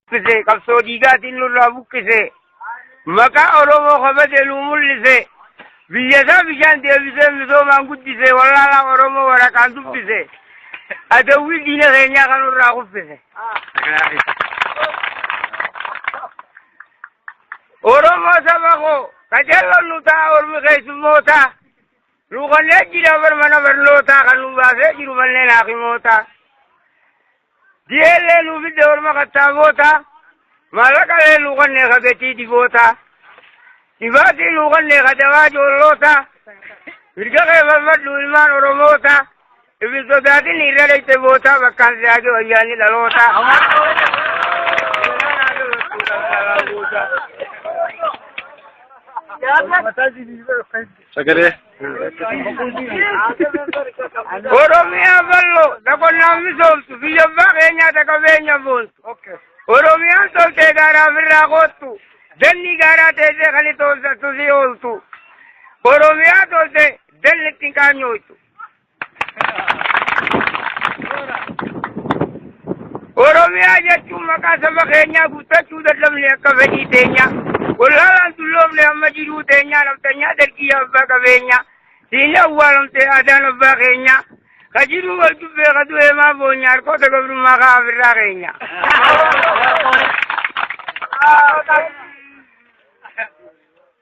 Buqqise qabsoo dhiigaatiin nurraa buqqise, maqaa Oromoo kabate nu mul'ise, biyya isaa bishaan deebisee misoomaan guddise, wallaalaa Oromoo waraqaan dubbise, adawwii diina keenyaa kan nurraa kuffise. Oromoo saba koo qajeelloon nu ta'a, ormi keessummoota nu kanneen jira bar mana barnootaa kan nu baasee jiru manneen haakimootaa. Diyeellee nuu fidde orma kattaaboota, maallaqalee nuu kannee ka gatii diboota, dhibaatii nuu kannee ka dawaa ijoolloota, mirga kee falmadhu ilmaan Oromoota, ifin sodaatin irra dhayxe boota, bakkaan siyaasii wayyaanni dhaloota. Sagalee. Oromiyaa bal'oo ta qonnaan misoomtu, biyya abbaa keenyaa ta qabeenya boontu. Oromiyaan toltee gaaraa firraa koottu, danni gaaraa teessee kan toolsattu si ooltu. Oromiyaa tolte danni ittiin qaanyooytu. Oromiyaa jechuun maqaa saba keenyaa, guuttachuu dadhabne akka fedhii teenyaa. Wallaalaan dulloomne amma jiruu teenyaa, naftanyaa dargii abbaa qabeenyaa. Siinii awwaalamte aadaan abbaa keenyaa. Ka jiruu wal dubbee ka du'ee maa boonya, harkoota gabrummaa kaa ofirraa keenya.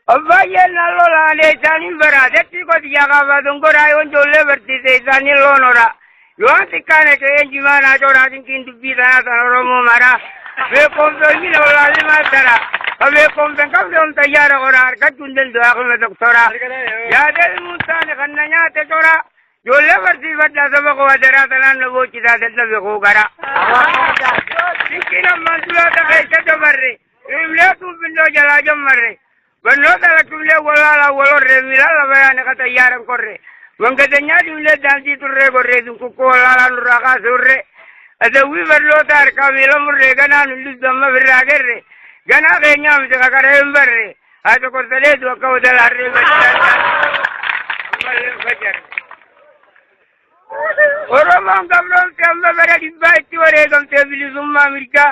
Abbaayeen nan lolaane isaaniin bara dachii qotiyyaa kaabaa dongoraa, yoon ijoollee barsiise isaaniin loon hora. Yoon xiqqaane qe'een jimaa naa coraa, dinqiin dubbii tanaa tan Oromoo maraa. Beekomsa ilmi wallaalli maal tara? Ka beekomsa hin qabne om xayyaara qoraa, argachuu hin danda'u akuma doktora. Yaada ilmuun taane kan na nyaate cora. Ijoollee barsiifadhaa saba koo adaraa, tanaan na boochisaa dadhabe koo gara. Dinqiin ammaan duraa ta keessa dabarre. Iblee tuubbindoo jalaa jammarre. Barnoota lakkiflee walaalaa walorre, miila lama yaane ka xayyaaran korre. Mangadanyaa dhiifnee daandii turree gorree, dunkukkoo walaalaa nurraa kaasurre. Adawwii barnoota harkaa miila murree, ganaa nu dhibdu amma firraa gerre. Ganaa keenyaa miti kakaree hin barre. Haa tokkortaleetu akka wadalaarree bachaa. Ammallee fajarre. Oromoon gabroomte amma bara dhibbaa itti wareegamtee bilisummaa mirgaa.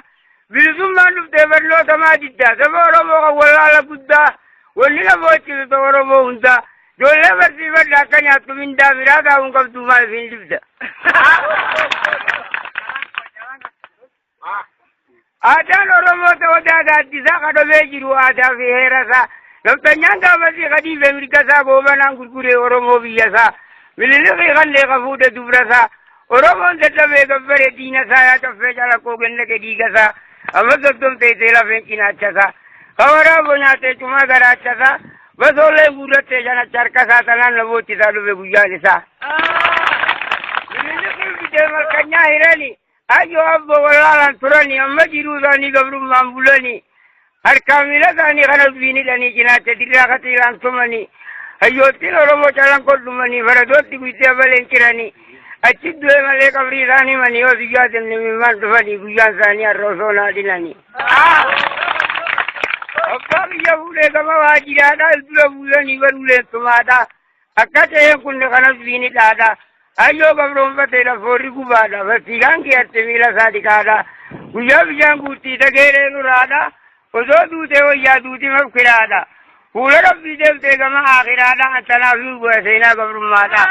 Bilisummaan dhuftee barnoota maa diddaa? Saba Oromoo kan wallaala guddaa. Wanni nama hojjetu Oromoo hundaa. Ijoollee barsiifadha akka nyaattu mindaa, biraa taa'uun qabdu maal isin dibda. Aadaan Oromoo ta'uu gaaddisaa kadhabee jiru aadaa fi heera isaa. Naftanyaan gaafasii kadiife mirga isaa, goobanaan gurguree Oromoo biyya isaa. Mililikii kannee ka fuudhe dubra isaa. Oromoon dadhabee gabbare diina isaa, yaa caffee calaqqoo gennaqe dhiiga isaa. Amma soddomtee lafeen cinaacha isaa. Kawaraa nyaatee cumaa garaacha isaa. Basoollee guurrattee shanacha harka isaa, tanaan na boochisaa dhufe guyyaan isaa. Mililikii bitee malkanyaa hirani. Ayyoo abbo wallaalaan turani, amma jiruu isaanii gabrummaan bulani. Harkaa miila isaanii kana dubbiin hidhanii, cinaacha dirraa katiilaan tumanii. Hayyoottiin Oromoo calan kodhumanii, faradootti guyyee abaleen ciranii. Achi du'e malee qabrii isaanii manii, yoo biyyaa deemne mimmaan dhufanii, guyyaan isaanii har'a osoo naa dhinanii. Abbaa biyya fuudhee gama waajjiraadhaa, dura buusanii baruuleen tumaadhaa. Akka ta'een kun kana dubbiin hidhaadhaa. Ayyoo gabroonfatee lafoorri gubaadha. Fassiikaan kiyyatte miila isaa dhiqaadha. Guyyaa bishaan guuttii dhageeree nuraadha. Osoo duutee wayyaa duuti mafkiraadha. Fuula rabbii deemtee gama aakiraadha. Antanaaf nu bu'a seenaa gabrummaadha.